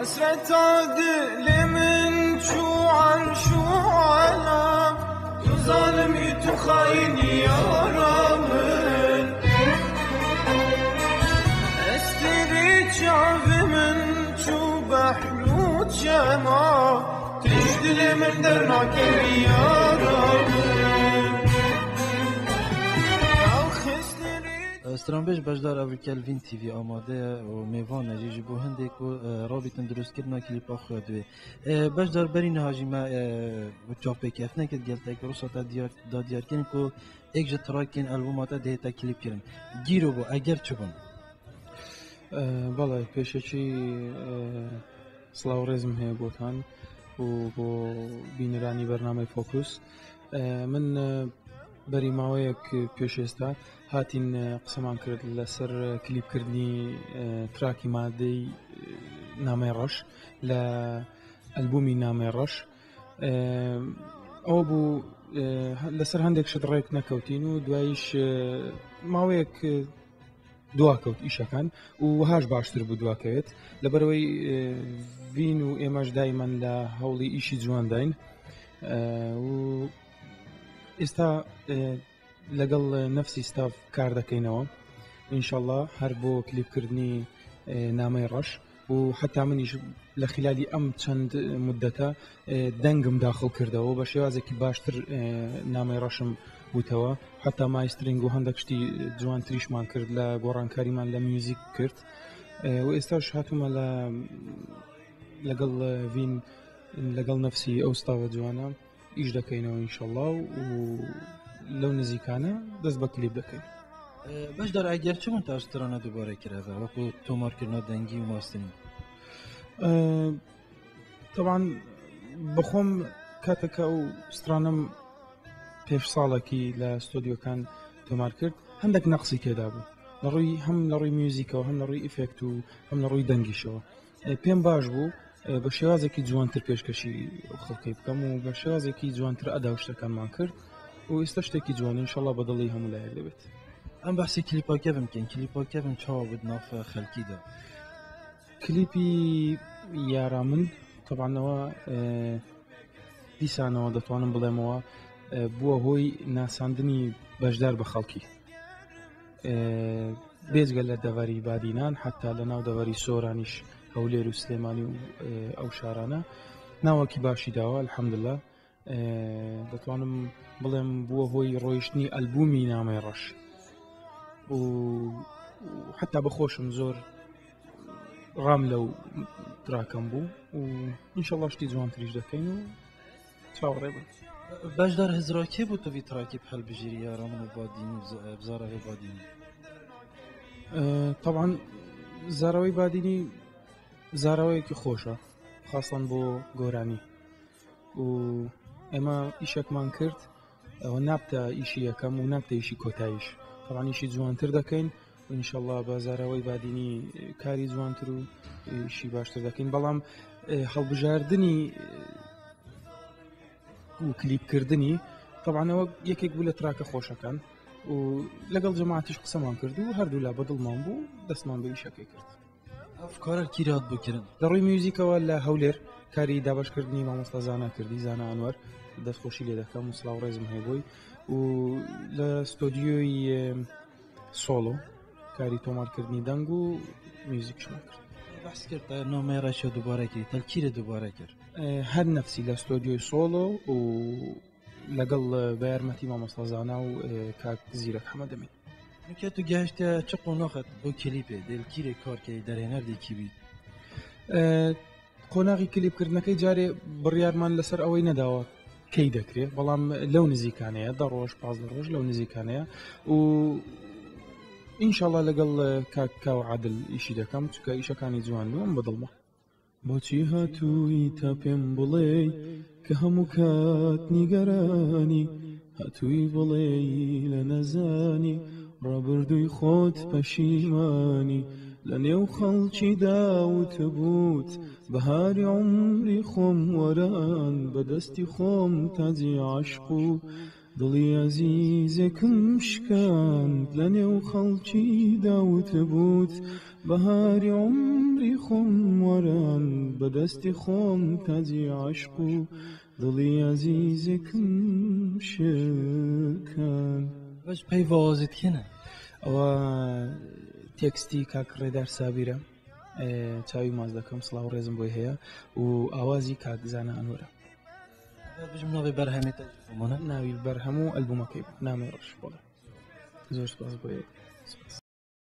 حەسرەتا دلێ من چوو عەرش و عەلام، تو زالمی تو خاینی یارا من. ئەستێرەی چاڤێ من چوو بەحر و چەما، تش دلێ من دەرناکەوی یارا من. Stranbêj Beşdar Evrîkel Vîn TV amade ye û mêvan e jî ji bo hindê ku rabîtin dirustkirina klîpa xwe ya divê. Beşdar berî niha jî me çavpêkeftinek di gel te kir wisa te diyar da diyarkirin ku yek ji trakên albûma te dihê te klîp kirin. Gîro bû eger çi bûn? Belê pêşekî silav rêzim heye botan û بۆ بینەرانی بەرنامەی فۆکوس. من بەری ماوەیەک پێش ئێستا هاتین قسەمان کرد لەسەر کلیپکردنی تراکی مادەی نامەی ڕەش لە ئەلبومی نامەی ڕەش. ئەوە بوو لەسەر هەندێک شت ڕێک نەکەوتین و دوایش ماوەیەک دواکەوت ئیشەکان و وەهاش باشتر بوو دواکەوێت لەبەرەوەی ڤین و ئێمەش دایمەن لە هەوڵی ئیشی جوانداین و ئێستا لەگەڵ نەفسی ستاف کار دەکەینەوە ئینشەڵا هەر بۆ کلیپکردنی نامەی ڕەش و حتا منیش لە خلالی ئەم چەند مدەتە دەنگم داخڵ کردەوە بە شێوازێکی باشتر نامەی ڕەشم وتەوە، حتا mastering و هەندێک شتی جوانتریشمان کرد لە گۆڕانکاریمان لە میوزیک کرد و ئێستاش هاتوومە لە لەگەڵ ڤین لەگەڵ نەفسی ئەو ستاوە جوانە ئیش دەکەینەوە ئینشەڵا و لەو نزیکانە دەست بە کلیپ دەکەین. بەشدار ئەگەر چ بوون تا سترانە دووبارە کرەوە وەکو تۆمارکردنا دەنگی و mastering؟ طبعا بەخۆم کاتێکە ئەو سترانم پێش ساڵێکی لە ستۆدیۆکان تۆمار کرد هەندێک نەقسی تێدا بوو لە ڕووی هەم لە ڕووی میوزیکەوە هەم لە ڕووی ئیفێکت و هەم لە ڕووی دەنگیشەوە پێم باش بوو بە شێوازێکی جوانتر پێشکەشی خەڵکی بکەم و بە شێوازێکی جوانتر ئەدا و شتەکانمان کرد و ئێستا شتێکی جوان ئینشەڵا بە دڵی هەموو لایەک دەبێت. ئەم بەحسی کلیپاکە بمکەین، کلیپاکە بم چاوە بوو ناف خەلکیدا؟ کلیپی یارا من تەبانەوە دیسانەوە دەتوانم بڵێمەوە بووە هۆی ناساندنی بەشدار بە خەڵکی بێجگە لە دەڤەری بادینان حتا لە ناو دەڤەری سۆرانیش هەولێر و سلێمانی و ئەو شارانە ناوەکی باشی داوە الحەمدلله دەتوانم بڵێم بووە هۆی ڕۆیشتنی ئەلبومی نامەی ڕەش و حتا بەخۆشم زۆر ڕام لەو تراکەم بوو و ئینشەڵا شتی جوانتریش دەکەین و چاوەڕێ بن. بەشدار هزرا کێ بوو تو vî تراکê bi hilbijêrî ya Ramin û Badînî û bi zaravê Badînî؟ طبعا زاراوەی بادینی زاراوەیەکی خۆشە خاصەن بۆ گۆرانی و ئێمە ئیشێکمان کرد ئەوە نابتە ئیشی یەکەم و نابتە ئیشی کۆتاییش، طبعا ئیشی جوانتر دەکەین و ئینشەڵا بە زاراوەی بادینی کاری جوانتر و ئیشی باشتر دەکەین، بەڵام هەڵبژاردنی و کلیپکردنی طبعا ئەوە یەکێک بوو لە تراکە خۆشەکان و لەگەڵ جەماعەتیش قسەمان کرد و هەردوولا بەدڵمان بوو دەستمان بە ئیشەکەی کرد. ئەفکارە کیرات بکردن؟ لە ڕووی میوزیکەوە لە هەولێر کاری دابەشکردنی مامۆستا زانا کردی، زانا ئەنوەر دەستخۆشی لێ دەکەم و سڵاو ڕێزم هەیە بۆی، و لە ستۆدیۆی سۆڵۆ کاری تۆمارکردنی دەنگ و میوزیکشمان کرد. بەحس کرد نامەی ڕەشە دووبارە کرد، تەلکیرە دووبارە کرد؟ هەر نەفسی لە ستۆدیۆی سۆڵۆ و لەگەڵ بە یارمەتی مامۆستا زانا و کاک زیرەک حەمەدەمین. نوکە تو گەهشتە چ قۆناخت بۆ کلیپێ دێلکیرێ کارکەی دەرهێنەر دێکی بیت؟ قۆناغی کلیپکردنەکەی جارێ بڕیارمان لەسەر ئەوەی نەداوە کەی دەکرێت، بەڵام لەو نزیکانەیە 10 ڕۆژ 15 ڕۆژ لەو نزیکانەیە و ئینشاڵا لەگەڵ کاک کاو عادل ئیشی دەکەم چونکە ئیشەکانی جوان بووم بەدڵمە. بۆچی هاتووی تا پێم بڵێی کە هەموو کات نیگەرانی، هاتووی بڵێی لە نەزانی ڕابردووی خۆت پەشیمانی، لە نێو خەڵکی داوت بووت بەهاری عومری خۆم وەران، بە دەستی خۆم تاجی عەشق و دڵی ئەزیزێکم شکاند، لە نێو خەڵکی داوت بووت بەهاری عومری. عەمری خۆم وەران، بە دەستی خۆم تاجی عەشق و دڵی ئەزیزێکم شکان. بەس پەیڤ ئاوازت کێنە؟ ئەوە تێکستی کاک ڕێدار سابیرە، چاوی ماچ دەکەم، سڵاو ڕێزم بۆی هەیە، و ئاوازی کاک زانا ئەنوەرە. بژم ناوی بەرهەمێت ناوی بەرهەم و ئەلبومەکەی بوو، نامی ڕەش. بەڵێ زۆر سپاس بۆ سپاس.